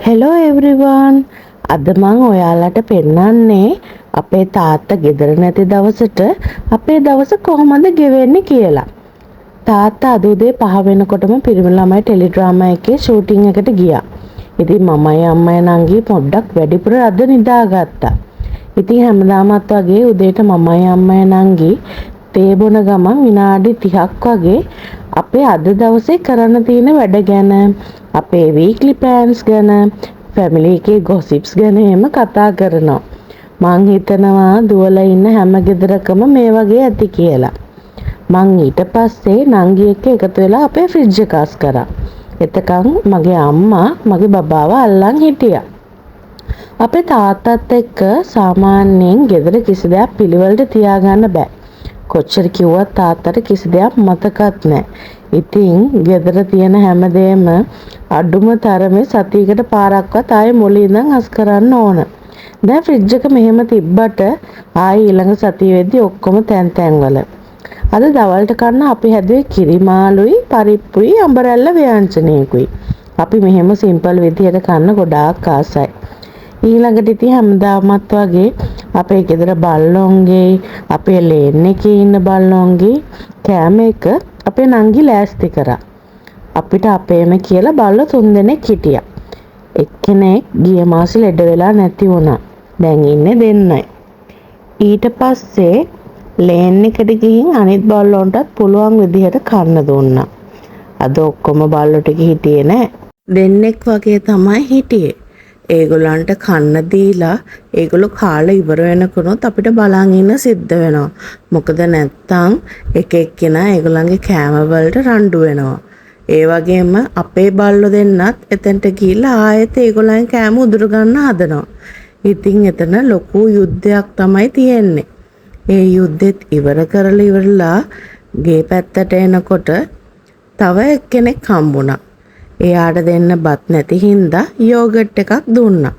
Hello එව්රිවන්, අද මං ඔයාලට පෙන්නන්නේ අපේ තාත්තා ගෙදර නැති දවසට අපේ දවස කොහොමද ගෙවෙන්නේ කියලා. තාත්තා අද උදේ 5 වෙනකොටම පිරිමි ළමයි ටෙලිඩ්‍රාමා එකේ ෂූටින් එකට ගියා. ඉතින් මමයි අම්මයි නංගි පොඩ්ඩක් වැඩිපුර අද නිදාගත්තා. ඉතින් හැමදාමත් වගේ උදේට මමයි අම්මයි නංගි තේ බොන ගමන් විනාඩි 30ක් වගේ අපේ අද දවසේ කරන්න තියෙන වැඩ ගැන, අපේ වීක්ලි ප්ලෑන්ස් ගැන, ෆැමිලි එකේ ගොසිප්ස් ගැන එහෙම කතා කරනවා. මං හිතනවා දුවලා ඉන්න හැම ගෙදරකම මේ වගේ ඇති කියලා. මං ඊට පස්සේ නංගි එක්ක එකතු වෙලා අපේ ෆ්‍රිජ් එක අස් කරා. එතකන් මගේ අම්මා මගේ බබාව අල්ලන් හිටියා. අපේ තාත්තත් එක්ක සාමාන්‍යයෙන් ගෙදර කිසි දෙයක් පිළිවෙලට තියාගන්න බෑ. කොච්චර කිව්වත් තාත්තට කිසි දෙයක් මතකත් නෑ. ඉතින් ගෙදර තියෙන හැමදේම අඩුම තරමේ සතියකට පාරක්වත් ආයේ මුලින් ඉඳන් අස් කරන්න ඕන. දැන් ෆ්‍රිජ් එක මෙහෙම තිබ්බට ආයේ ඊළඟ සතිය වෙද්දි ඔක්කොම තැන් තැන් වල. අද දවල්ට කන්න අපි හැදුවේ කිරි මාළුයි පරිප්පුයි අඹරැල්ල ව්‍යංජනයකුයි. අපි මෙහෙම සිම්පල් විදිහට කන්න ගොඩාක් ආසයි. ඊළඟට ඉතින් හැමදාමත් වගේ අපේ ගෙදර බල්ලොන්ගේ, අපේ ලේන් එකේ ඉන්න බල්ලොන්ගේ කෑම එක අපේ නංගි ලෑස්ති කරා. අපිට අපේම කියලා බල්ලෝ තුන්දෙනෙක් හිටියා. එක්කෙනෙක් ගිය මාසෙ ලෙඩ වෙලා නැති වුණා. දැන් ඉන්නේ දෙන්නයි. ඊට පස්සේ ලේන් එකට ගිහින් අනිත් බල්ලොන්ටත් පුළුවන් විදිහට කන්න දුන්නා. අද ඔක්කොම බල්ලෝ ටික හිටියේ නෑ. දෙන්නෙක් වගේ තමයි හිටියේ. ඒගොල්ලන්ට කන්න දීලා ඒගොල්ලෝ කාලා ඉවර වෙනකනුත් අපිට බලන් ඉන්න සිද්ධ වෙනවා. මොකද නැත්තම් එක එක්කෙනා ඒගොල්ලන්ගේ කෑම වලට රණ්ඩු වෙනවා. ඒ වගේම අපේ බල්ලෝ දෙන්නත් එතනට ගිහිල්ලා ආයෙත් ඒගොල්ලන්ගේ කෑම උදුර ගන්න හදනවා. ඉතින් එතන ලොකු යුද්ධයක් තමයි තියෙන්නේ. ඒ යුද්ධෙත් ඉවර කරලා ඉවරලා ගේ පැත්තට එනකොට තව එක්කෙනෙක් හම්බුණා. එයාට දෙන්න බත් නැති හින්දා යෝගට් එකක් දුන්නා.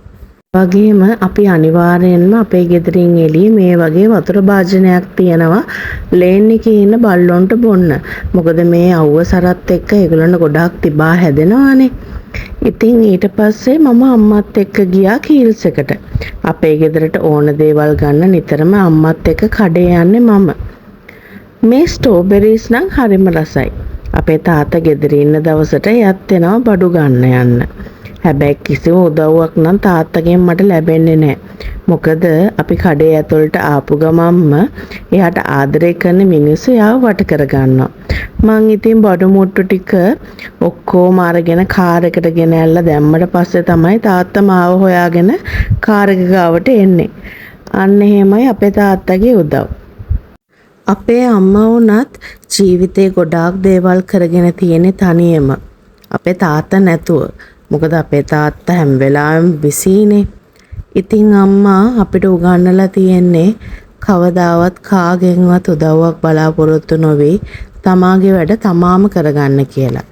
වගේම අපි අනිවාර්යෙන්ම අපේ ගෙදරින් එළියේ මේ වගේ වතුර භාජනයක් තියනවා ලේන් එකේ ඉන්න බල්ලොන්ට බොන්න. මොකද මේ අවුව සරත් එක්ක ඒගොල්ලන්ට ගොඩාක් තිබා හැදෙනවානේ. ඉතින් ඊට පස්සේ මම අම්මත් එක්ක ගියා කීල්ස් එකට. අපේ ගෙදරට ඕන දේවල් ගන්න නිතරම අම්මත් එක්ක කඩේ යන්නේ මම. මේ ස්ට්‍රෝබෙරිස් නම් හරිම රසයි. අපේ තාත්තා ගෙදර ඉන්න දවසට එයත් එනවා බඩු ගන්න යන්න. හැබැයි කිසිම උදව්වක් නම් තාත්තගෙන් මට ලැබෙන්නේ නෑ. මොකද අපි කඩේ ඇතුළට ආපු ගමන්ම එයාට ආදරය කරන මිනිස්සු එයාව වට කරගන්නවා. මං ඉතින් බඩු මුට්ටු ටික ඔක්කොම අරගෙන කාර් එකට ගෙනැල්ලා දැම්මට පස්සේ තමයි තාත්තා මාව හොයාගෙන කාර් එක ගාවට එන්නේ. අන්න එහෙමයි අපේ තාත්තගේ උදව්. අපේ අම්මා වුණත් ජීවිතේ ගොඩාක් දේවල් කරගෙන තියෙන්නේ තනියම. අපේ තාත්තා නැතුව. මොකද අපේ තාත්තා හැම වෙලාවෙම බිසීනේ. ඉතින් අම්මා අපිට උගන්වලා තියෙන්නේ කවදාවත් කාගෙන්වත් උදව්වක් බලාපොරොත්තු නොවී තමාගේ වැඩ තමාම කරගන්න කියලා.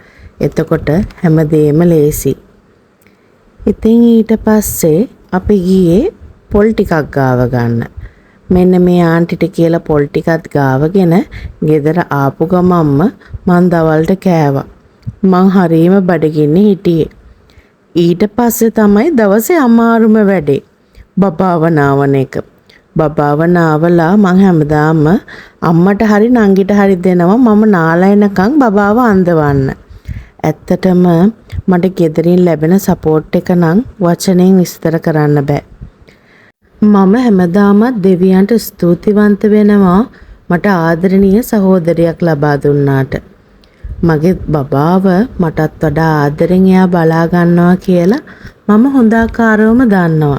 එතකොට හැමදේම ලේසි. ඉතින් ඊට පස්සේ අපි ගියේ පොල් ටිකක් ගාව ගන්න. මෙන්න මේ ආන්ටිට කියලා පොල් ටිකත් ගාවගෙන ගෙදර ආපු ගමන්ම මං දවල්ට කෑවා. මං හරීම බඩගින්නේ හිටියේ. ඊට පස්සේ තමයි දවසේ අමාරුම වැඩේ. බබාව නාවන එක. බබාව නාවලා මං හැමදාම අම්මට හරි නංගිට හරි දෙනවා මම නාලා එනකන් බබාව අඳවන්න. ඇත්තටම මට ගෙදරින් ලැබෙන සපෝට් එක නම් වචනෙන් විස්තර කරන්න බෑ. මම හැමදාමත් දෙවියන්ට ස්තුතිවන්ත වෙනවා මට ආදරණීය සහෝදරියක් ලබා දුන්නාට. මගේ බබාව මටත් වඩා ආදරෙන් එයා බලා ගන්නවා කියලා මම හොඳාකාරවම දන්නවා.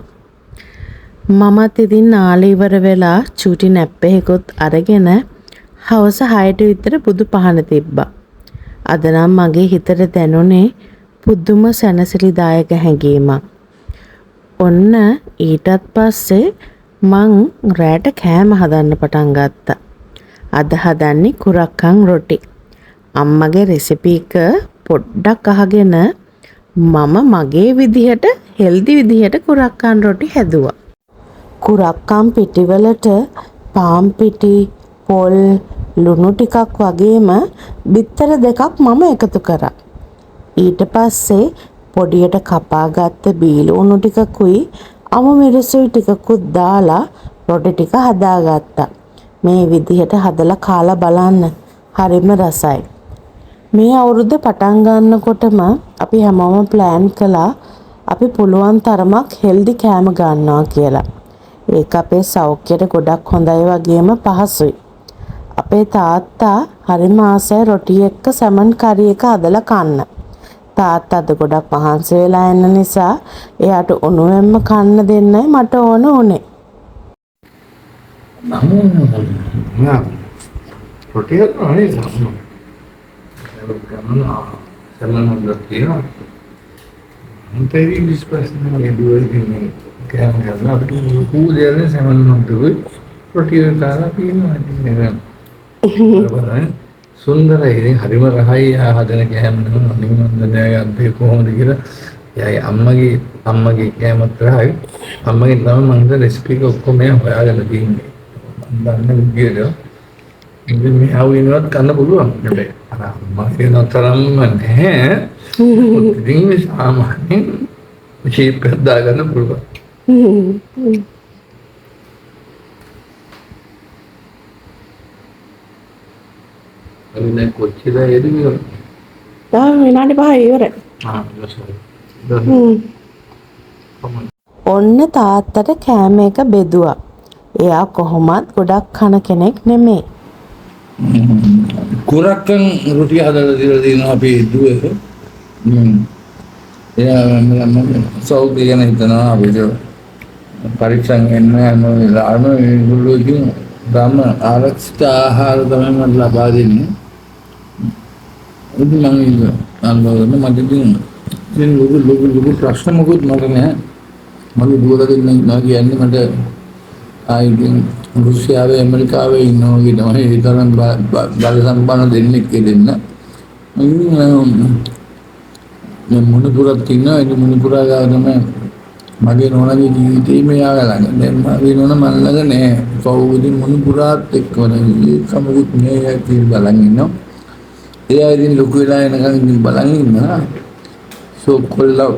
මමත් ඉතින් නාලා ඉවර වෙලා චූටි නැප් එකකුත් අරගෙන හවස 6ට විතර බුදු පහන තිබ්බා. අද නම් මගේ හිතට දැනුනේ පුදුම සැනසිලිදායක හැඟීමක්. ඔන්න ඊටත් පස්සේ මං රෑට කෑම හදන්න පටන් ගත්තා. අද හදන්නේ කුරක්කන් රොටි. අම්මගේ රෙසිපි එක පොඩ්ඩක් අහගෙන මම මගේ විදිහට හෙල්දි විදිහට කුරක්කන් රොටි හැදුවා. කුරක්කන් පිටිවලට පාන් පිටි, පොල්, ලුණු ටිකක් වගේම බිත්තර දෙකක් මම එකතු කරා. ඊට පස්සේ පොඩියට කපාගත්ත බීලුණු ටිකකුයි අමු මිරිසුයි ටිකකුත් දාලා රොටි ටික හදාගත්තා. මේ විදිහට හදලා කාලා බලන්න. හරිම රසයි. මේ අවුරුද්ද පටන් ගන්නකොටම අපි හැමෝම ප්ලෑන් කළා අපි පුළුවන් තරමක් හෙල්දි කෑම ගන්නවා කියලා. ඒක අපේ සෞඛ්‍යයට ගොඩක් හොඳයි වගේම පහසුයි. අපේ තාත්තා හරිම ආසයි රොටි එක්ක සැමන් කරි එක හදලා කන්න. තාත්තා අද ගොඩක් මහන්සි වෙලා එන නිසා එයාට උණුවෙන්ම කන්න දෙන්නයි මට ඕන වුණේ. නෑ, රොටි හදනවා නේද? ගමන සැමන් හදලා තියෙනවා. මන්ට ඉතින් ඩිස්පස් නෑ, දුව ඉතින් කෑම කරලා අපිට ලොකු දෙයක් නෑ. සැමන් හොද්දකුයි රොටි එක කාලා තියෙනවා. ඉතින් නේද? බලන්න, සුන්දරයි ඉතින්, හරිම රහයි. එයා හදන කෑම නම් අනිත් මන් දන්නේ නෑ අද්දේ කොහොමද කියලා. එයාගේ අම්මගේ කෑමත් රහයි. අම්මගෙන් තමයි මං හිතන්නේ රෙසිපි එක ඔක්කොම මෙයා හොයාගෙන තියෙන්නේ. මං දන්න විදියට. ඉතින් මෙහා වෙනවත් කන්න පුළුවන්. හැබැයි අර අම්මා කියන තරම්ම නැහැ. ඉතින් මේ සාමාන්‍යයෙන් ෂේප් එකක් දාගන්න පුළුවන්. අපි දැන් කොච්චර ඒද මේක? තව විනාඩි 5 ඉවරයි. ආ, ඊට ඔන්න තාත්තට කෑම එක බෙදුවා. එයා කොහොමත් ගොඩක් කන කෙනෙක් නෙමෙයි. කුරක්කන් රොටි හදලා දීලා තියෙනවා අපේ දුව. එයා සෞඛ්‍ය ගැන හිතනවා, අපිට පරීක්ෂණ වෙන්න හැම වෙලාවෙම. ඒගොල්ලෝ ඉතින් ගම ආරක්ෂිත ආහාර තමයි මට ලබා දෙන්නේ. ඉතින් මං ඉන්න අනුභව මට ඉතින් ඉතින් ලොකු ලොකු ලොකු ප්‍රශ්න මොකුත් මට නෑ. මගේ දුවලා දෙන්න ඉන්නවා කියන්නේ මට ආයි ඉතින් රුසියාවේ ඇමරිකාවේ ඉන්නවා වගේ තමයි. ඒ තරම් බල සම්පන්න දෙන්නෙක් ඒ දෙන්න. ඉතින් දැන් මුණුපුරත් ඉන්නවා. ඉතින් මුණුපුරා ගාව තමයි මගේ නෝනාගේ ජීවිතේ මෙයා ළඟ. දැන් මගේ නෝනා මන් ළඟ නෑ. කවුද ඉතින් මුණුපුරාත් එක්කම දැන් ඒක මොකුත් නෑ. එයා ඉතින් බලන් ඉන්නවා. එයා ඉතින් ලොකු වෙලා එනකන් ඉතින් බලන් ඉන්නවා. සෝ කොල්ලා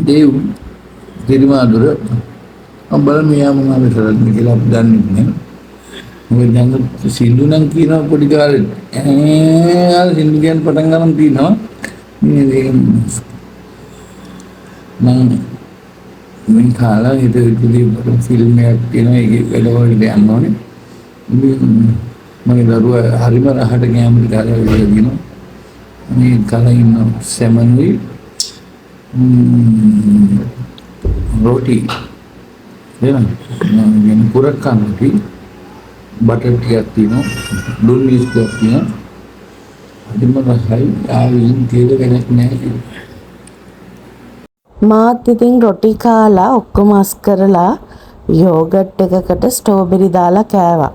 දේව් කිරිමාදුර මම බලමු එයා මොනවද කරන්නේ කියලා අපි දන්නේ නෑ. මොකද දැන් සින්දු නම් කියනවා පොඩි කාලේ. ඈ අර සින්දු කියන්න පටන් ගන්න තියෙනවා. මේ මං මේ කාලා හිත හිතදී ෆිල්ම් එකක් තියෙනවා. ඒකේ වැඩ වලට යන්න ඕනේ. ඉතින් මගේ දරුවා හරිම රහට කෑම ටික හදලා දීලා තියෙනවා. මේ කලා ඉන්න සැමනුයි රොටි දෙනවා. මම කුරක්කන් රොටි, බටර් ටිකක් තියෙනවා, ලුණු මිරිස් ටිකක් තියෙනවා. හරිම රසයි. ආයෙ කියලා වැඩක් නෑ කියලා. මාත් ඉතින් රොටි කාලා ඔක්කොම අස් කරලා යෝගට් එකකට ස්ට්‍රෝබෙරි දාලා කෑවා.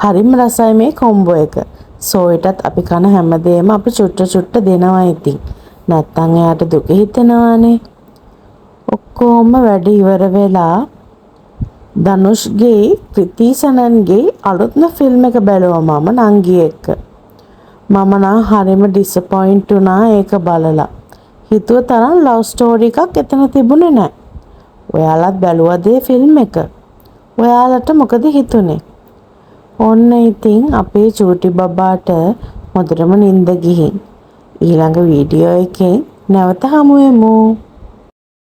හරිම රසයි මේ කොම්බෝ එක. සෝයිටත් අපි කන හැමදේම අපි චුට්ට චුට්ට දෙනවා ඉතින්. නැත්තම් එයාට දුක හිතෙනවානේ. ඔක්කොම වැඩ ඉවර වෙලා ධනුෂ්ගේ කෘති සනන්ගේ අලුත්ම ෆිල්ම් එක බැලුවා මම නංගි එක්ක. මම නම් හරිම ඩිසපොයින්ට් වුණා ඒක බලලා. හිතුව තරම් ලව් ස්ටෝරි එකක් එතන තිබුණේ නෑ. ඔයාලත් බැලුවද ඒ ෆිල්ම් එක? ඔයාලට මොකද හිතුනේ? ඔන්න ඉතින් අපේ චූටි බබාට හොඳටම නින්ද ගිහින්. ඊළඟ වීඩියෝ එකෙන් නැවත හමු වෙමු.